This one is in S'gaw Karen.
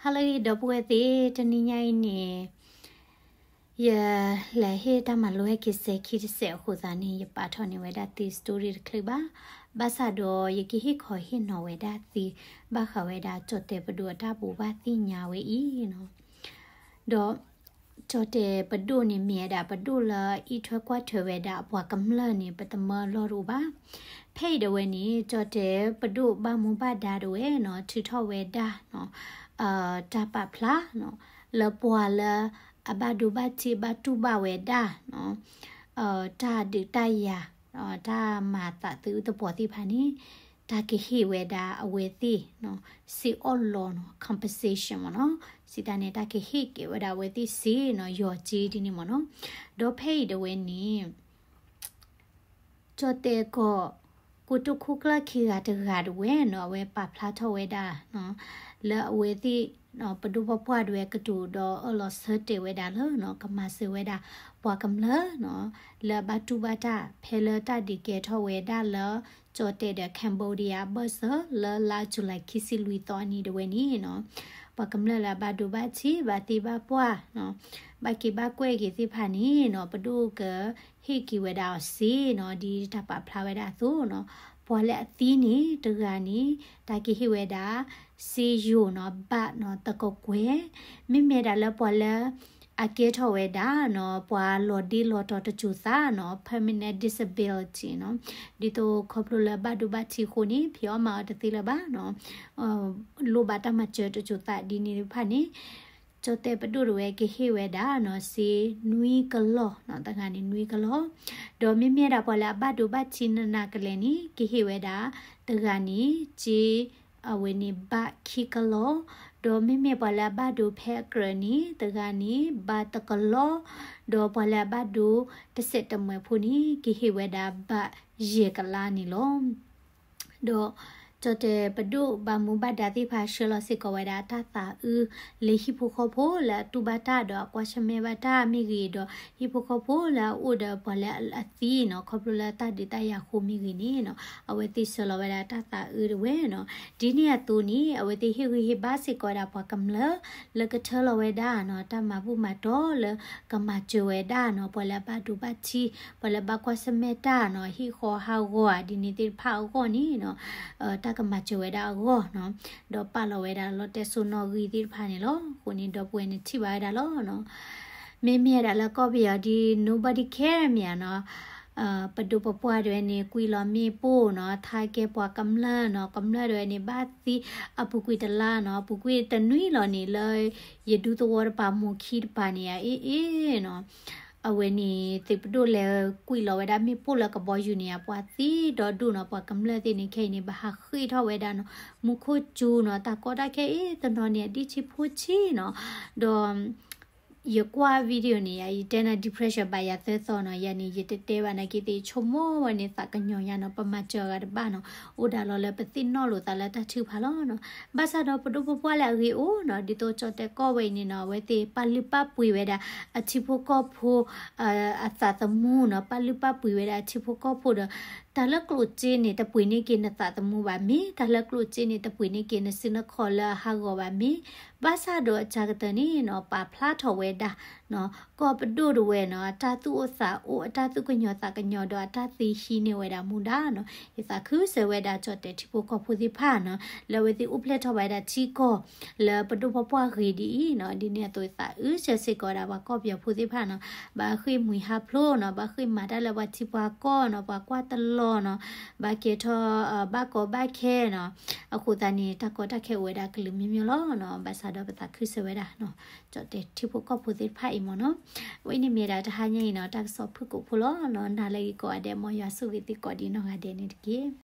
ဟါလၢအဂ့ၤ ဒီပုၢ်ဝဲၢ်သ့ၣ်, တနံၤညါအံၤန့ၣ် ယလဲၤဟ့ၣ်တၢ်မၤလိဟဲက့ၤစဲးခံတစဲးအဃိသတးန့ၣ် ယပာ်ထီၣ်န့ၢ်ဝဲဒၣ်သု story တချ့ဘၣ်. ဘၣ်ဆၣ်ဒီးယကဟ့ၣ်ခီဟ့ၣ်နီၤဝဲဒၣ်သု ဘၣ်ဃးဝဲဒၣ်ကၠီၣ်တဲၣ်ပဒိၣ်အတၢ်ဘိးဘၣ်သ့ၣ်ညါဝဲအံၤနီၤ. ဒီး ကၠီၣ်တဲၣ်ပဒိၣ်န့ၣ် မ့ၢ်ဝဲဒၣ်ပဒိၣ်လၢအအံးထွဲကွၢ်ထွဲဝဲဒၣ်အပှၤကမျၢၢ်န့ၣ် ပတမၢလီၢ်တအိၣ်ဘၣ်. ဖဲအံၤဒၣ်ဝဲန့ၣ် ကၠီၣ်တဲၣ်ပဒိၣ်ဘၣ်မူဘၣ်ဒါဒၣ်ဝဲနီၤ ထုးထီၣ်ဝဲဒၣ်နီၤ တၢ်ပာ်ဖျါနီၤ လၢပှၤလၢအဘၣ်ဒိဘၣ်ထံးဘၣ်တူၢ်ဘၣ်ဝဲဒၣ်နီၤ တၢ်ဒုးတၢ်ယၤ တၢ်မၤသးသ့ၣ်တဖၣ်သ့ၣ်တဖၣ်န့ၣ် တၢ်ကဟ့ၣ်ဝဲဒၣ်အဝဲသ့ၣ်နီၤ စ့အီၣ်လီၤနီၤ compensation မ့ၢ်နီၤ. စံးတၢ်န့ၣ် တၢ်ကဟ့ၣ်က့ၤဝဲဒၣ်အဝဲသ့ၣ်စ့နီၤ ယီၤစ့ဒ်န့ၣ်မ့ၢ်နီၤ. ဒီးဖဲအံၤဒၣ်ဝဲန့ၣ် ကၠီၣ်တဲၣ်ကီၢ် ကိတိာ်ခိၣ်ကျၢၢ်ခံဂၤတဂၤဒၣ်ဝဲနီၤ အဝဲပာ်ဖျါထီၣ်ဝဲဒၣ်နီၤ လၢအဝဲသ့ၣ် ပဒိၣ်ပပှၢ်ဒၣ်ဝဲကတိၤဒီးအၢၣ်လီၤဆၢတဲာ်ဝဲဒၣ်လၢနီၤ ကမၤစၢၤဝဲဒၣ်ပှၤကမျၢၢ်နီၤ လၢအဘၣ်တူၢ်ဘၣ်တၢ် ဖဲလၢတၢ်ဒုးကဲထီၣ်ဝဲဒၣ်လၢ ကၠီၣ်တဲၣ်ဒီး Cambodia အဘၢၣ်စၢၤ လၢလါ July ခံဆံလွံၢ်သီအနံၤဒၣ်ဝဲန့ၣ်နီၤ ပှၤကမျၢၢ်လၢအဘၣ်ဒိဘၣ်ထံး ဘၣ်သံဘၣ်ပှၢ်နီၤ ဘၣ်က့ၤဘၣ်ကွဲၢ်က့ၤသ့ၣ်တဖၣ်န့ၣ်နီၤ ပဒိၣ်ကဟ့ၣ်က့ၤဝဲဒၣ်အီၤစ့နီၤ ဒ်တၢ်ပာ်ဖျါဝဲဒၣ်အသိးနီၤ. ပှၤလၢအသံန့ၣ် တဂၤန့ၣ် တၢ်ကဟ့ၣ်ဝဲဒၣ် စ့ယိၤနီၤ ဘၣ်နီၤ သကကွဲၢ်, မ့မ့ၢ်ဒၣ်လၢပှၤလၢ အကဲထီၣ်ဝဲဒၣ်နီၤ ပှၤလီၤဒ့လီၤတီၤတစိၤသးနီၤ permanent disability နီၤ ဒ်သိးခီဖျိလၢဘၣ်ဒိဘၣ်ထံးအဃိန့ၣ် ဖံးအီၣ်မၤအီၣ်တသ့လၢၤဘၣ်နီၤ လိၣ်ဘၣ်တၢ်မၤစၢၤတစိၤသးဒ်န့ၣ်သ့ၣ်တဖၣ်န့ၣ် ကၠီၣ်တဲၣ်ပဒိၣ်ဒၣ်ဝဲကဟ့ၣ်ဝဲဒၣ်နီၤ စ့နွံကလီၢ်နီၤ တဂၤန့ၣ်နွံကလီၢ်, ဒီးမ့မ့ၢ်ဒၣ်ပှၤလၢအဘၣ်ဒိဘၣ်ထံးနးနးကလဲာ်န့ၣ် ကဟ့ၣ်ဝဲဒၣ် တဂၤန့ၣ် စ့ အဝဲန့ၣ်ဘၣ်ခံကလီၢ်, ဒီးမ့မ့ၢ်ပှၤလၢအဘၣ်ဒိဖဲအကြၢးန့ၣ် တဂၤန့ၣ် ဘၣ်တကလီၢ်, ဒီးပှၤလၢအဘၣ်ဒိတစဲးတမှဲးဖိန့ၣ် ကဟ့ၣ်ဝဲဒၣ်ဘၣ်ယဲၢ်ကလးန့ၣ်လီၤ. ဒီး ကၠီၣ်တဲၣ်ပဒိၣ်ဘၣ်မူဘၣ်ဒါသ့ၣ်တဖၣ်ဆှၢလီၤစ့ၢ်ကီးဝဲဒၣ်တၢ်သးအုး လၢဟံၣ်ဖိဃီဖိလၢအတူၢ်ဘၣ်တၢ်ဒီးအကွၢ်ဆၢၣ်မဲာ်ဘၣ်တၢ်မ့ၢ်ဂ့ၤ, ဒီးဟံၣ်ဖိဃီဖိလၢအအိၣ်ဒီးပှၤလၢအသံနီၤ ခီဖျိလၢတၢ်ဒုးတၢ်ယၤအဃိမ့ၢ်ဂ့ၤန့ၣ်နီၤ အဝဲသ့ၣ်ဆှၢလီၤဝဲဒၣ်တၢ်သးအုးဒၣ်ဝဲနီၤ. ဒ်န့ၣ်အသိးန့ၣ် အဝဲသ့ၣ်ဟ့ၣ်ဂံၢ်ဟ့ၣ်ဘါစ့ၢ်ကီးဝဲဒၣ်ပှၤကမျၢၢ် လၢကထၢလီၤဝဲဒၣ်နီၤ တၢ်မၤဘူၣ်မၤတီၢ်လၢကမၤစၢၤဝဲဒၣ်နီၤ ပှၤလၢအဘၣ်ဒိဘၣ်ထံး ပှၤလၢဘၣ်ကွၢ်ဆၢၣ်မဲာ်တၢ်နီၤ ဟံၣ်ဃီဟးဂီၤဧါ ဒ်န့ၣ်သ့ၣ်တဖၣ်အဂီၢ်န့ၣ်နီၤ တၢ်ကမၤစၢၤဝဲဒၣ်အဂီၢ်နီၤ ဒီးပာ်လီၤဝဲဒၣ်လီတဲစိနီၣ်ဂံၢ်သ့ၣ်တဖၣ်န့ၣ်လီၤ. အဃိန့ၣ် ဒီပုၢ်ဝဲၢ်န့ၣ်ထံၣ်ဘၣ်ဝဲဒၣ်လီၤနီၤ. မ့မ့ၢ်ဒၣ်လၢကီၢ်ပယီၤဒ် nobody care မ့ၢ်ဧါနီၤ ပဒိၣ်ပပှၢ်ဒၣ်ဝဲန့ၣ် ကွံာ်လီၤမ့ၣ်ပိၢ်နီၤ ထါကဲပှၤကမျၢၢ်နီၤ ကမျၢၢ်ဒၣ်ဝဲန့ၣ် ဘၣ်သံအပူၤကွံာ်တလါနီၤ အပူၤကွံာ်တနွံလီၤန့ၣ် လၢယဒူသဝီတပၤမိၢ်ခံတပၤန့ၣ် အအ့ၣ်အ့ၣ်နီၤ အဝဲန့ၣ် သုးပဒိၣ်လဲၤကွံာ်လီၤဝဲဒၣ်မ့ၣ်ပိၢ်လၢကဘီယူၤန့ၣ် ပှၤသံဒီဒူၣ်နီၤ ပှၤကမျၢၢ်သ့ၣ်န့ၣ် ခဲအံၤန့ၣ် ဘၣ်ဟးဃ့ၢ်ထီၣ်ဝဲဒၣ်နီၤ မူခိၣ်စူၤနီၤ တၢ်ကီတၢ်ခဲအ့ၣ်တနီၤန့ၣ် အဒံၣ်ဆံးဖိဆံးနီၤ ဒီး ယကွၢ် video န့ၣ် ယတဲနၤ depression ဘၣ်ယၤသၢသီနီၤ ယၤန့ၣ် ယတတဲဘၣ်နာ်က့သ့ၣ် ဆိကမိၣ်ဝဲန့ၣ် သးကညီၤညါနီၤ ပမၤစၢၤအဂၤတဘၣ်နီၤ အိၣ်ဒၣ်လီၤလၢပသ့ၣ်နီၣ်လိာ်သးလၢတၢ်ထုကဖၣ်လီၤနီၤ. ဘၣ်ဆၣ်ဒီးပဒိၣ်ပပှၢ်လၢအဂ့ၤအိၣ်နီၤ ဒ်သိးကၠီၣ်တဲၣ်ကီၢ်ဝဲအံၤန့ၣ်နီၤ အဝဲသ့ၣ်ပာ်လုၢ်ပာ်ပှ့ၤဝဲဒၣ် အထံဖိကီၢ်ဖိ အသးသမူနီၤ ပာ်လုၢ်ပာ်ပှ့ၤဝဲဒၣ်အထံဖိကီၢ်ဖိဒီး တၢ်လၢကျိၣ်စ့န့ၣ် တပှ့ၤန့ၢ်က့ၤနသးသမူဘၣ်မ့ၢ် တၢ်လၢကျိၣ်စ့န့ၣ် တပှ့ၤန့ၢ်က့ၤနစုနခီၣ်လၢအဟးဂီၤဘၣ်မ့ၢ် ဘၣ်ဆၣ်ဒီးအစှၤကတၢၢ်န့ၣ်နီၤ ပာ်ဖျါထီၣ်ဝဲဒၣ်နီၤ ကီၢ်ပဒိၣ်ဒၣ်ဝဲနီၤ အတၢ်သူၣ်အိၣ်သးအိၣ် အတၢ်သူၣ်ကညီၤသးကညီၤဒီးအတၢ်သ့ဟံးန့ၢ်ဝဲဒၣ်မူဒါနီၤ ယသးခုစၢၤဝဲဒၣ်ကၠီၣ်တဲၣ်ထံဖိကီၢ်ဖိသ့ၣ်တဖၣ်နီၤ လၢအဝဲသ့ၣ်အိၣ်ဖျဲၣ်ထီၣ်ဝဲဒၣ်ထံကီၢ် လၢပဒိၣ်ပပှၢ်ဂ့ၤဒ်အံၤနီၤ ဒ်န့ၣ်အသိးသးအုးစၢၤစ့ၢ်ကီးဝဲဒၣ်ပှၤကီၢ်ပယီၤဖိသ့ၣ်တဖၣ်နီၤ ဘၣ်ဃ့ၢ်မှံဟးဖျိးနီၤ ဘၣ်ဃ့ၢ်မၤတၢ်လၢပှၤထံပှၤကီၢ်နီၤ ပှၤကွၢ်တလီၤနီၤ ဘၣ်ကဲထီၣ် ဘၣ်ကီဘၣ်ခဲနီၤ အဃိသတးန့ၣ် တၢ်ကီတၢ်ခဲအိၣ်ဝဲဒၣ်ကလုာ်မံၤမံၤလီၤနီၤ ဘၣ်ဆၣ်ဒီးပသးခုစၢၤဝဲဒၣ်နီၤ ကၠီၣ်တဲၣ်ထံဖိကီၢ်ဖိသ့ၣ်တဖၣ်အံၤမ့ၢ်နီၤ ဝဲအံၤန့ၣ်မ့ၢ်ဒၣ်တဟါညါအံၤနီၤ တၢ်ကစီၣ်ဖုၣ်ကိာ်ဖိလီၤနီၤ နၤလၢဂ့ၤကိးဂၤဒဲး မ်ယွၤဆိၣ်ဂ့ၤသုကိးဒံးနီၢ်ဂၤဒဲးန့ၣ်တက့ၢ်.